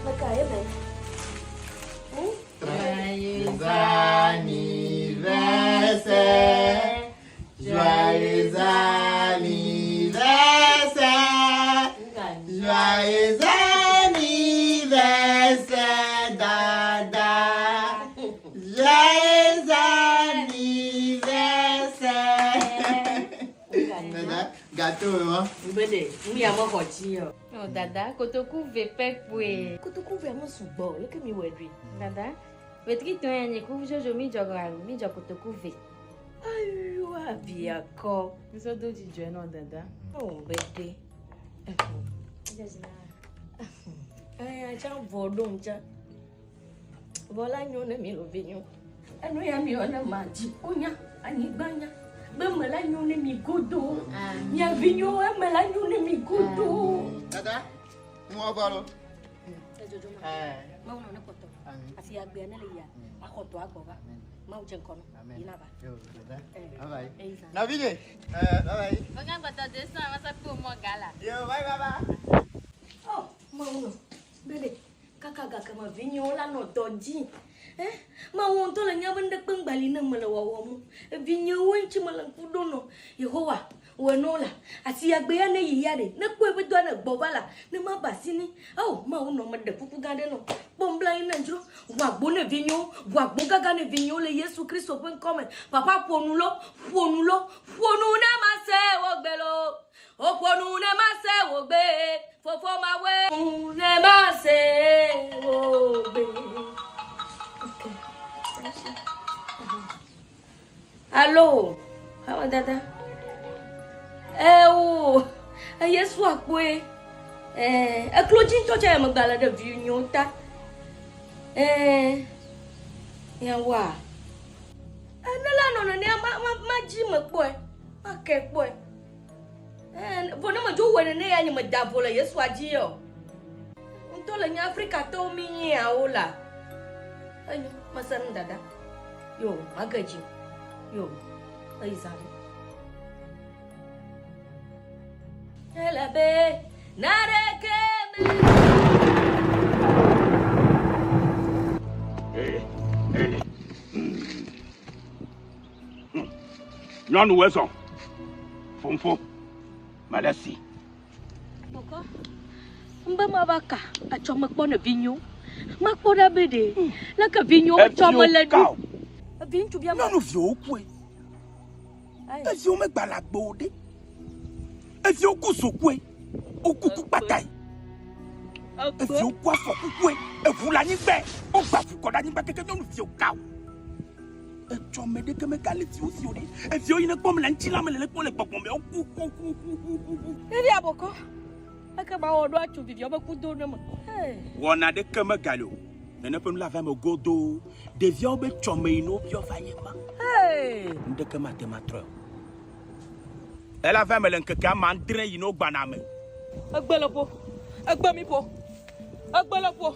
Meka ye me. Joyeux anniversaire. Joyeux anniversaire. Joyeux anniversaire, Dada. Joyeux anniversaire. Dada, gâteau, hein? Mbede, nu ya me xɔ dzi o. Oh, dada, kotoku ve pɛ kpoe. Kotoku ve ame sugbɔ, leke mi wɔe ɖui? Dada, wetri tɔn ya nye ku jojo mi dzɔ alo mi dzɔ kotoku ve. Ayo abiakɔ. Nsɔ do dzidzɔe nɔ dada. Oh, bede. Eya tsã vɔ ɖo ŋtsã. Vɔ la nyo ne mi lo vi nyo. Enu ya mi wɔ ne ma dziƒo nya, anyigba nya. Be me la nyo ne mi godo. Mia vi nyo, eme la nyo ne mi godo. Dada, moi, voilà. Edzodzo ma. Mawu nɔ ne kpɔtɔ. Amen. Afi agbea ne le yia, axɔ dɔ agbɔ va. Mawu dze ŋkɔ nɔ. Amen. Yina va. Yo, Dada. Eh. Bye bye. Eyi zã. Navide. Bye bye. Oga gbɔtɔ de sɔn wasa kpo mɔ gala. Yo, bye bye bye. Oh, Mawu nɔ. Bele kaka gake me vinyewo la nɔ dɔ dzi. Eh, Mawu ŋutɔ le nya be ŋɖekpe ŋgbali ne mele wɔwɔm o. Vinyewo ŋuti mele ŋku ɖo nɔ. Yehowa, wɔ nɔ la. Asi agbe ya ne yi ya ɖe. Ne kpɔe be dɔa ne gbɔ va la, ne ma ba asi ni. Oh, Mawu nɔ meɖe kuku gã ɖe nɔ. Kpɔ ŋblanyi ne dzro. Ʋu agbo ne vinyewo. Ʋu agbo gãgã ne vinyewo le Yesu Kristo ƒe ŋkɔ me. Papa ƒo nu lɔ, ƒo nu lɔ, ƒo nu ne ma se wo gbe lɔ. Oƒo nu ne ma se wo gbe. Fofo ma woe. Ne ma se wo gbe. Okay. Allo, awa dada. Ewo, Yesu akpoe. Eh, eklo dzi ŋutɔ tse megba le ɖe vinyewo ta. Eh, yawa. Ene la nɔ nenea ma ma ma dzi me kpɔe. Ma ke kpɔe. Eh, vɔ ne medzo wɔe nene ya nye meda vo le Yesua dzi yɔ. Ŋutɔ le nye Afrikatɔwo mi nyiawo la. Enyo, mese nu dada. Yo, mage dzi. Yo, eyi zã ɖe. Elabe naneke me. Nyɔnuwoe zɔ. Fomfo. Mele si. Bɔkɔ. Mbe mava ka etsɔ mekpɔ ne vinyewo. Makpɔ ɖa be ɖe. Leke vinyewo tsɔ mele ɖu. Evi ŋutsuvi ame. Nyɔnuviwo kue. Eviwo megba le agbe o ɖe. Eviwo ku zokue. Woku ku kpatae. Eviwo ku afɔ kukue. Eʋu le anyigba. Wogba ʋu kɔ ɖe anyigba keke nyɔnuviwo ka o. Etsɔ me ɖeke megale viwo si o ɖe. Eviwo yi ne kpɔm le ŋutilã me le ne kpɔm le gbɔgbɔ me woku ku ku ku ku ku ku. Evi abɔkɔ. Eke ma wɔ ɖo atso viviawo be kudo ne me. Wɔna ɖeke megali o. Nene ƒe nu la va eme godoo. Ɖeviawo be tsɔme yi ne wobiɔ va ye ma. Nu ɖeke mate ŋu atrɔe o. Ela va eme le ŋkeke ame adre yi ne wogbana me. Egbe le ƒo. Egbe mi ƒo. Egbe le ƒo.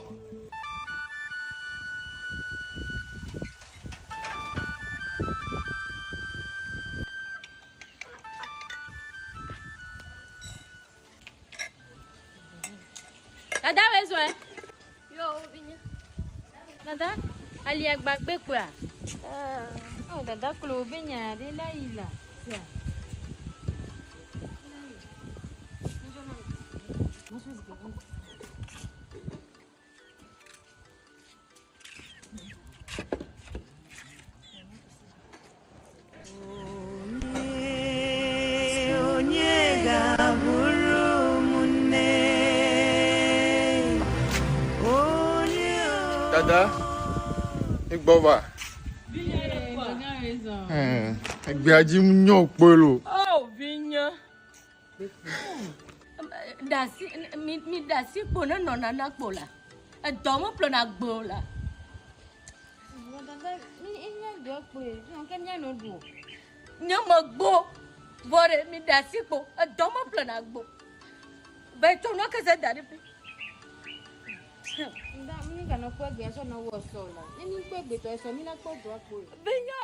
Dada wɛ zɔɛ. Yo, vinye. Dada, ali agba gbe kpoa? Oh, dada klo be nya ɖe la yi la. Sia. Onye ga-abụrụ m nne? Onye Dada, igbɔ va. Egbea dzi nyɔ kpoe lo. Oh, vinye. Dasi, mi mi dasi kpo ne nɔ nana kpo la. Edɔ me ƒlɔna gbe o la. Dada, mi enya dɔ kpoe. Ke mía nɔ ɖu o. Nye megbo. Vɔ ɖe mi dasi kpo. Edɔ me ƒlɔna gbe. Be tsɔ nua kese da ɖi ƒi. Nda, mi ganɔ kpɔ egbe sɔ nɔ wɔ sɔ la. Ne mi kpɔ egbe tɔ sɔ mi na kpɔ dɔ kpoe. Vinye.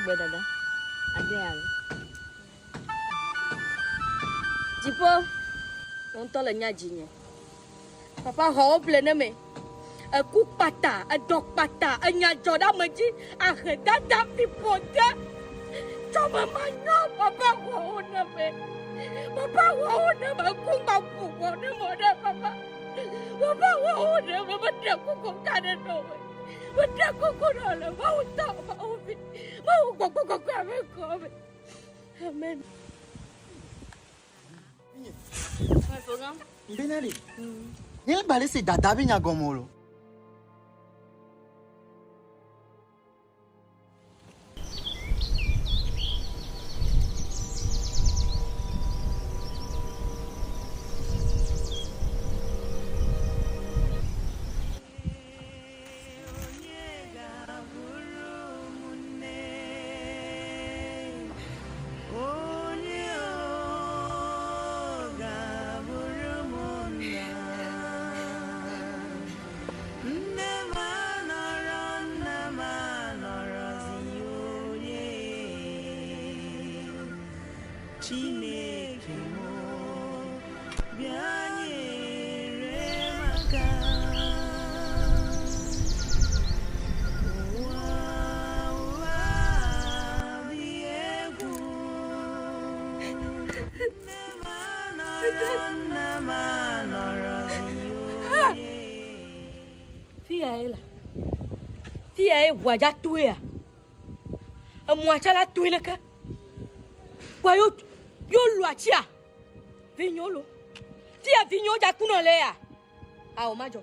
Egbe dada. Ade alo. Dziƒo, wò ŋutɔ le nya dzinye. Papa xɔ wo ƒle ne me. Eku kpata, edɔ kpata, enya dzɔ ɖe ame dzi, ahedada fiƒode. Tsɔme manyɔ, papa xɔ wo ne me. Papa xɔ wo ne me, eku ŋgba ƒo ʋɔ ne me ɖe papa. Papa xɔ wo ne me, meɖe kuku ka ɖe nɔ me. Meɖe kuku nɔ le Mawu tɔ, Mawu vi, Mawu gbɔgbɔ kɔkɔea be ŋkɔ me. Amen. Mbena ɖe. Nye le gbalẽ se dada be nya gɔme o lo. Onye ọ ga-abụrụ m nna? Nne m anọrọ, nna m anọrọzi onye. Chineke m, bịa nyere m aka. Ụwa, ụwa dị egwu. Nne m anọrọ, nna m anọrọzi onye. Fia ye la. Fia ye ʋua dza toe ya. Emua tsa la toe leke. Kpa yo yo lu atsia. Vinyewo lo. Fia vinyewo dza kunɔ le ya. Awo madzɔ.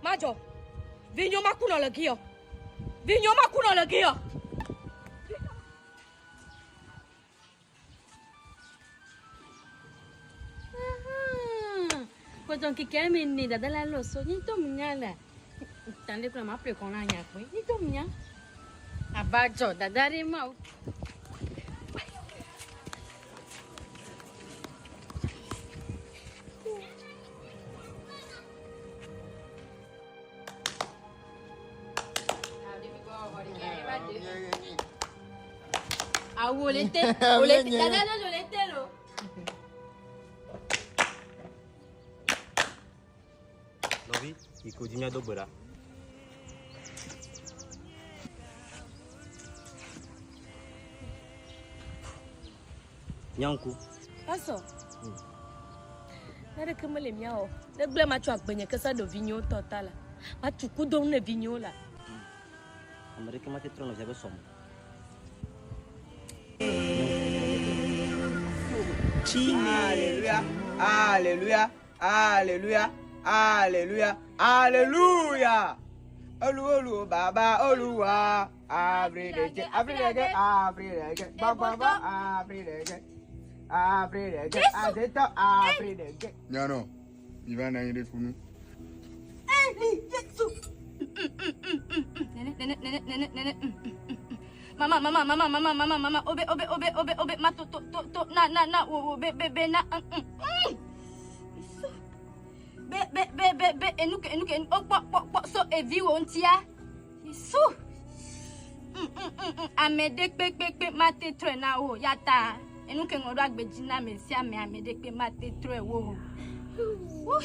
Madzɔ. Vinyewo makunɔ le giɔ. Vinyewo makunɔ le giɔ. Kpɔtɔ ŋkeke ame ene dada la lɔ sɔ. Nyi to mu nya la. Tan ɖe kura ma ƒle kɔn na nya kpɔe. Nyi to mu nya. Abadzɔ dada ɖe ma o. Awu le te. O le te. Dada lɔ le te lo. Nɔvi, yi ko dzi míado gbe ɖa. Nyaŋku. Pastor. Naneke mele mía o. Negblẽ matsɔ agbenye kesa ɖo vinyewo tɔ ta la. Matu kudo nu ne vinyewo la. Ame ɖeke mate trɔ nɔvia be sɔme. Alléluia, Alléluia, Alléluia, Alléluia, Alléluia. Olu olu baba Olúwa, abrirege, abrirege, abrirege, gbọgbọgbọ, abrirege, abrirege, àdètọ, abrirege. Nyɔnu, mi va nɔ anyi ɖe kunu. Eli Yesu. Nene nene nene nene nene. Mama mama mama mama mama mama obe obe obe obe obe ma to to to to na na na wo wo be be be na. Yesu. Be be be be be enuke enuke o kpɔ kpɔ kpɔ so evi wo ŋutia. Yesu. Ame ɖe kpekpekpe mate trɔe na wo ya ta enuke ŋɔ ɖo agbedzi na ame sia ame ame ɖe kpe mate trɔe wo. Woo.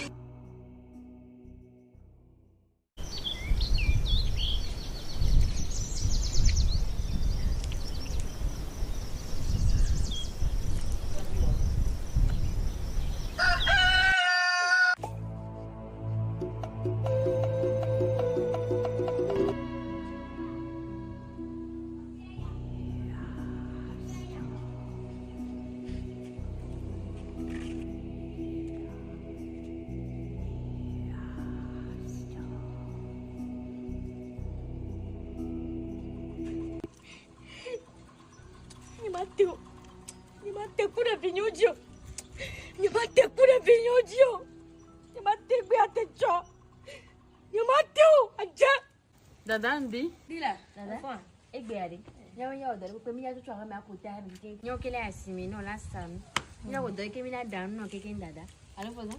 Nyemate o. Nyemate ku ɖe vinyewo dzi o. Nyemate ku ɖe vinyewo dzi o. Nyemate gbe ate tsɔ. Nyemate o. Adze. Dada ŋdi. Dila. Dada. Egbea ɖe. Míawo ya wɔ dɔ ɖe kpekpe mía tsotso aƒeme aƒo ta mi keŋ. Míawo ke le asime nɔ la sa nu. Míawo wɔ dɔ ke mi la ɖa nu nɔ keŋ dada. Alo fɔzɔ.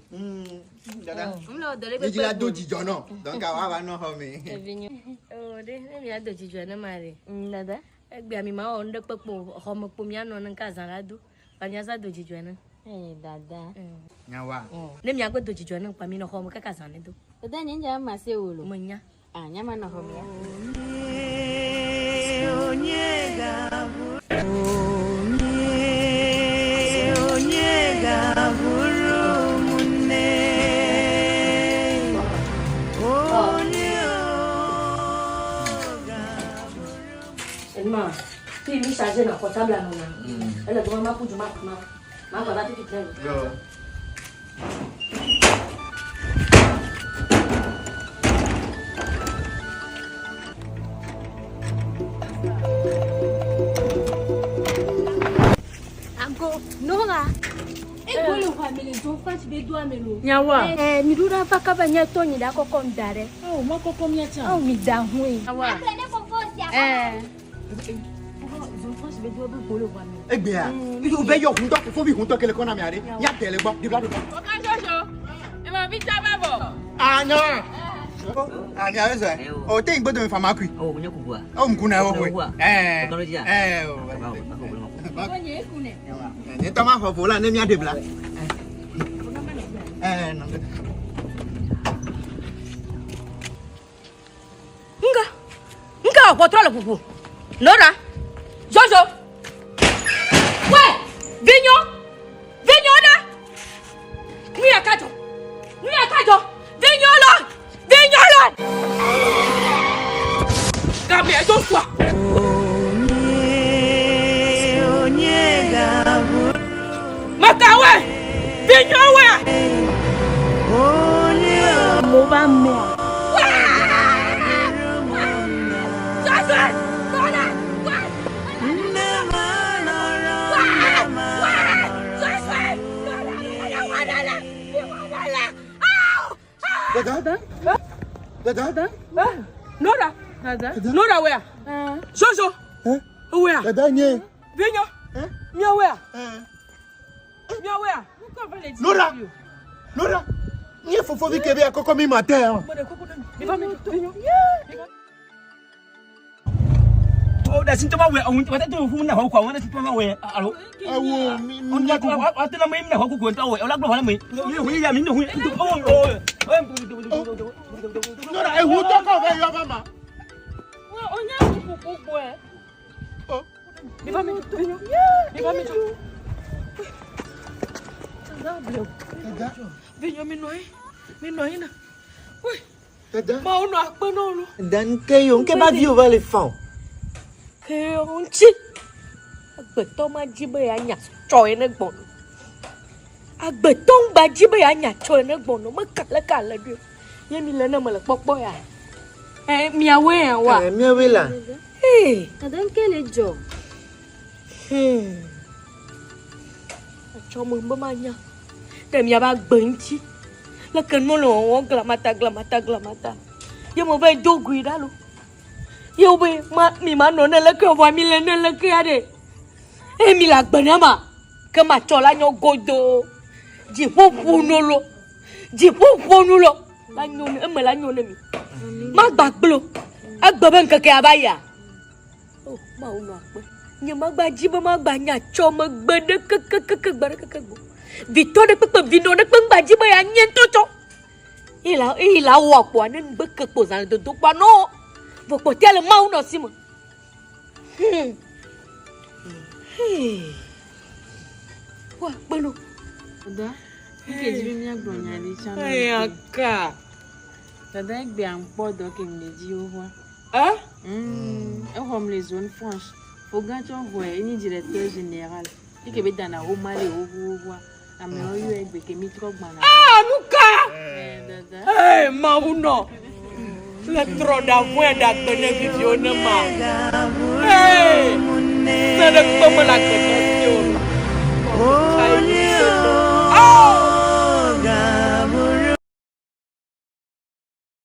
Dada. Mi le wɔ dɔ ɖe Mi dzi la kpekpe. do dzidzɔ nɔ. Donc awa va nɔ xɔ me. Evinyo. O ɖe ne mia do dzidzɔ ne ma ɖe. Dada. Egbea mi ma wɔ nu ɖe kpekpe o. Xɔme kpo mianɔ ne ŋka zã la do. Ba miaza do dzidzɔe ne. Ee, dada. Nyawa. Ne miagbe do dzidzɔe ne kpa mi nɔ xɔme kaka zã ne do. Dada nye ŋdza ma se wo lo. Menya. Ah, nya ma nɔ xɔme ya. Onye ga-abụ onye onye ga-abụrụ m nne onye Elma, fi mi chargé na portable la nona. Elle doit ma pour ma ma. Ma va la tout Yo. Ago, Nora. Egbo le xɔ ame le zon fati be do ame lo. Nyawa. Eh, mi ɖo ɖa va kaba nye tɔ nyi ɖa kɔkɔ mi da ɖe. Awo ma kɔkɔ mia tsã. Awo mi da hoe. Nyawa. Eh. Egbea, o bɛ yɔ huntɔ fofo bi huntɔ kele kɔna mia ɖe, mia tɛ le gbɔ, ɖibla ɖo. Ọ̀gá ṣoṣo, ẹ máa fi jábà bọ̀. Anya. Anya bɛ sɔn. O te ŋgbɛ domi fama kui. Awo nye kugua. O ŋku na wo koe. Kugua. Ɛɛ. Ọ̀gá ló di ya. Ɛɛ o. Nye Nye tɔ ma xɔ vo la ne mia ɖe bla. Ɛɛ nɔ. Nga. Nga ʋɔtrɔ le ʋuʋu. Nora. Jojo. Wɛ! Vinyo. Vinyo ɖe. Nu ya ka dzɔ? Nu ya ka dzɔ? Vinyo lɔ. Vinyo lɔ. Gàmì ẹ̀ tó sùn à. onye ga-abụrụ Màkàwé! Vinyo wẹ̀! onye Mo va mea. Jojo. Nora. Wɛ! nne m anọrọ Wɛ! nne m Wɛ! anọrọ Jojo. Nora. Nora. Nora. Nora. Aw! Dada. Dada. Nora. Dada. Nora wẹ̀ à. Jojo. Wẹ̀ à. Dada nye. Vinyo. Mia wẹ̀ à. Mia wẹ̀ à. Nora. Nora. Nye fofo bi ke be akɔkɔ mi ma tɛ hàn. O da sin to ma we ohun wa to fu na ho kwa wa sin to ma we alo. Awo mi mi ya ko wa te na mi na ho ko ko to we ola gbo mi. Mi hu ya mi hu o o. Nora ehu tɔkɔ fɛ yɔ ba ma. Onye kúkú gbọ́ ẹ. Mi bá mi jọ. Vinyo. Mi bá mi jọ. Vinyo mi nɔ ye. Mi nɔ ye na. Dada. Mawo nɔ akpe náà lọ. Dan ke yo, nke ba vi o va le fa o. Ke ŋuti. Agbetɔ ma dzi be yeanya tsɔ ye ne gbɔnɔ. Agbetɔ ŋgba dzi be yeanya tsɔ ye ne gbɔnɔ. Meka le ka le ɖoe. Ye mi le ne me le kpɔkpɔ ya. Ɛ miawoe ya wa. Eh, miawoe la. Ee. Dada nke le dzɔ. Etsɔ me be manya. Ɖe miava gbe ŋuti. Leke nu le wɔwɔ glamata glamata glamata. Ye me va yi do goe ɖa lo. Ye wo be ma mi ma nɔ ne leke vɔa mi le ne leke ya ɖe. Eye mi le agbe na ma. Ke matsɔ la nyɔ godoo. Dziƒo ƒo nu lo. Dziƒo ƒo nu lo. La nyo ne eme la nyo ne mi. Magba gblɔ. Egbe be ŋkeke ava yia. O Mawu nɔ akpe. Nye magba dzi be magba nya tsɔ megbe ɖe kekekeke gbe ɖe keke gbɔ. Vitɔ ɖe kpekpe vinɔ ɖe kpe ŋgba dzi be yeanye ŋutɔ tsɔ. Eye la eye la wɔ akpɔa ne ŋgbe ke kpo zã le dodo kpɔa nɔ. Vɔ kpɔtɛa le Mawu nɔ si me. Hey. Wɔ akpe no. Dada, nke dzi be míagblɔ nya ɖe tsã na Eya mi. ka. Dada egbea ŋkpɔ dɔ ke mi le dzi woƒoa. Eh? Exɔm le zone franche. Fogã tsɔ xɔe enye directeur général. Eke be dana wo ma le woƒoa. Amewo yɔ egbe ke mi trɔ gbana. Ah, nu ka. Eh, dada. Ee, Mawu nɔ. Le trɔ ɖa vɔe ɖe agbe ne viviwo ne ma. Ee, se ɖe kpe me le agbetɔ si o. onye Ao!